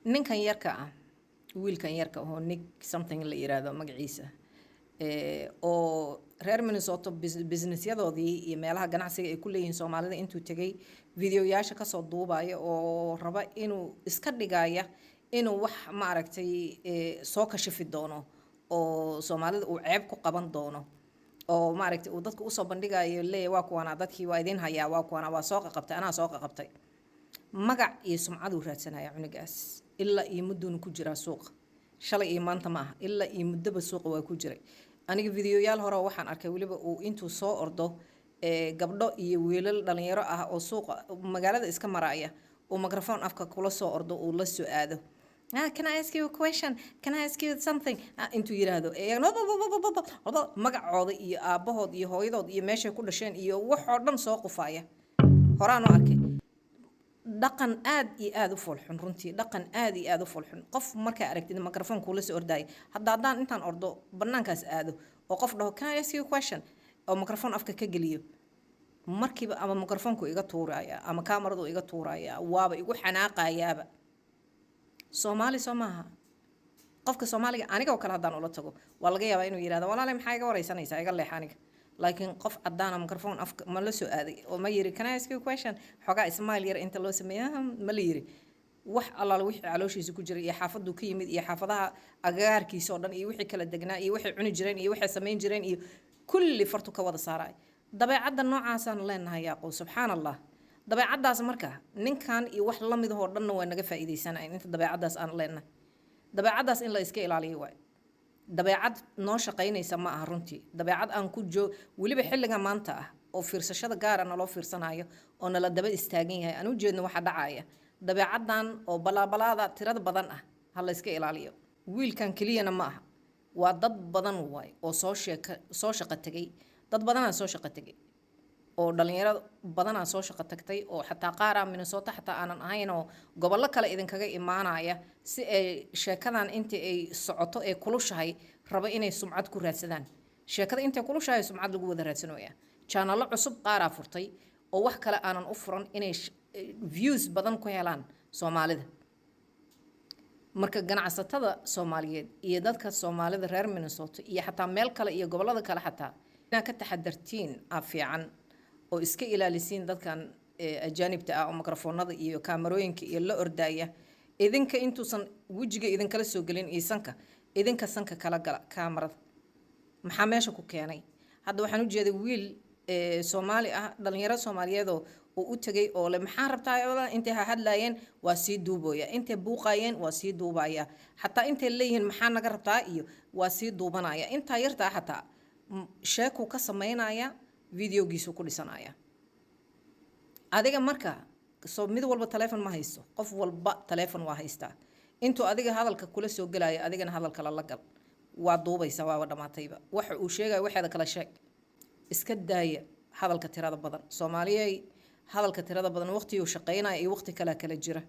Ninkan yarka ah, wiilkan yarka oo Nick something la yiraahdo magaciisa, oo reer Minnesota businessyadoodii iyo meelaha ganacsiga ay ku leeyihiin Soomaalida intuu tegay videoyaasha kasoo duubaya oo raba inuu iska dhigaya inuu wax maaragtay soo kashifi doono oo Soomaalida uu ceeb ku qaban doono oo maaragtay uu dadka usoo bandhigayo, leeyahay waa kuwanaa dadkii, waa idin hayaa, waa kuwanaa, waa soo qaqabtay, anaa soo qaqabtay. Magac iyo sumcaduu raadsanaya cunugaas. Ilaa iyo mudduuna ku jiraa suuqa, shalay iyo maanta ma aha, ilaa iyo muddoba suuqa waa ku jiray. Aniga videoyaal hore waxaan arkay weliba uu intuu soo ordo gabdho iyo wiilal dhalinyaro ah oo suuqa magaalada iska maraya uu microphone afka kula soo ordo, uu la soo aado, "Ah, can I ask you a question? Can I ask you something?" Ah, intuu yiraahdo magacooda iyo aabbahood iyo hooyadood iyo meeshay ku dhasheen iyo waxoo dhan soo qufaya. Horaan u arkay. Dhaqan aad iyo aada u foolxun runtii, dhaqan aad iyo aada u foolxun. Qof markaa aragtid microphone kuula soo ordaya, hadda haddaan intaan ordo banaankaas aado oo qof dhaho, "Can I ask you a question?" oo microphone afka ka geliyo, markiiba ama microphone-ku iga tuuraya ama kaamaradu iga tuuraya, waaba igu xanaaqayaaba. Soomaali soo maaha? Qofka Soomaaliga aniga oo kale haddaan ula tago, waa laga yaabaa inuu yihahdo, "Walaale, maxaa iga wareysanaysaa? Iga leex aniga." Laakiin qof caddaana microphone afka ma la soo aaday oo ma yiri, "Can I ask you a question?" Xoogaa smile yar inta loo sameeya ma la yiri, wax allaale wixii calooshiisa ku jiray iyo xaafaduu ka yimid iyo xaafadaha agagaarkiisa oo dhan iyo wixii kala degnaa iyo waxay cuni jireen iyo waxay samayn jireen iyo kulli fartu ka wada saaraay. Dabeecadda noocaasaan leenahay, yaaqow, subxaan Allah. Dabeecaddaas marka ninkan iyo wax la mid ahoo dhanna waa naga faa'iidaysanayn inta dabeecaddaas aan leenahay. Dabeecaddaas in la iska ilaaliyo waay. Dabeecad noo shaqaynaysa ma aha runtii, dabeecad aan ku joog weliba xilliga maanta ah oo fiirsashada gaara naloo fiirsanayo oo nala daba istaagan yahay, aan u jeedno waxa dhacaya. Dabeecaddan oo balaabalaada tirada badan ah ha la iska ilaaliyo. Wiilkan keliyana ma aha, waa dad badan waay oo soo sheeka soo shaqo tegay. Dad badanaa soo shaqo tegay oo dhalinyaro badanaa soo shaqo tagtay oo xataa qaaraa Minnesota xataa aanan ahayn oo gobollo kale idinkaga imaanaya si ay sheekadan intii ay socoto ee kulushahay raba inay sumcad ku raadsadaan. Sheekada intay kulushahay sumcad lagu wada raadsanooya. Channelo cusub qaaraa furtay oo wax kale aanan u furan inay views badan ku helaan Soomaalida. Marka ganacsatada Soomaaliyeed iyo dadka Soomaalida reer Minnesota iyo xataa meel kale iyo gobollada kale xataa inaad ka taxadartiin aa fiican oo iska ilaalisiin dadkan ajaanibta ah oo mikrofoonada iyo kaamarooyinka iyo la ordaya. Idinka intuusan wejiga idinkala soo gelin iyo sanka, idinka sanka kala gala kaamarada. Maxaa meesha ku keenay? Hadda waxaan u jeeday wiil Soomaali ah, dhalinyaro Soomaaliyeedoo uu u tegay oo le, "Maxaa rabtaa?" Intay ha hadlaayeen waa sii duubooya, intay buuqaayeen waa sii duubaya, xataa intay leeyihiin, "Maxaa naga rabtaa?" iyo waa sii duubanaya. Intaa yartaa xataa sheekuu ka samaynaya, videogiisuu ku dhisanaya. Adiga marka soo mid walba taleefon ma haysto, qof walba taleefon waa haystaa. Intuu adiga hadalka kula soo gelaayo, adigana hadalka lala gal, waa duubaysa, waaba dhammaatayba. Waxa uu sheegaya waxeeda kala sheeg. Iska daaya hadalka tirada badan, Soomaaliyey. Hadalka tirada badan waqtiguu shaqaynaya iyo waqti kalea kala jira.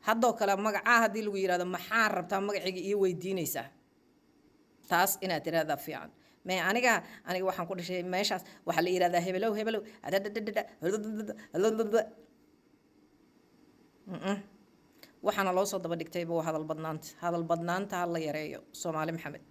Haddoo kale magacaa haddii lagu yihahdo, "Maxaa rabtaa magacayga ii weydiinaysaa?" taas inaad tiraahdaa fiican. Me aniga waxaan ku dhashay meeshaas, waxaa la yihahdaa hebelow hebelow adadadadada. Waxaana loo soo daba dhigtayba waa hadal badnaanta. Hadal badnaanta ha la yareeyo, Soomaali Maxamed.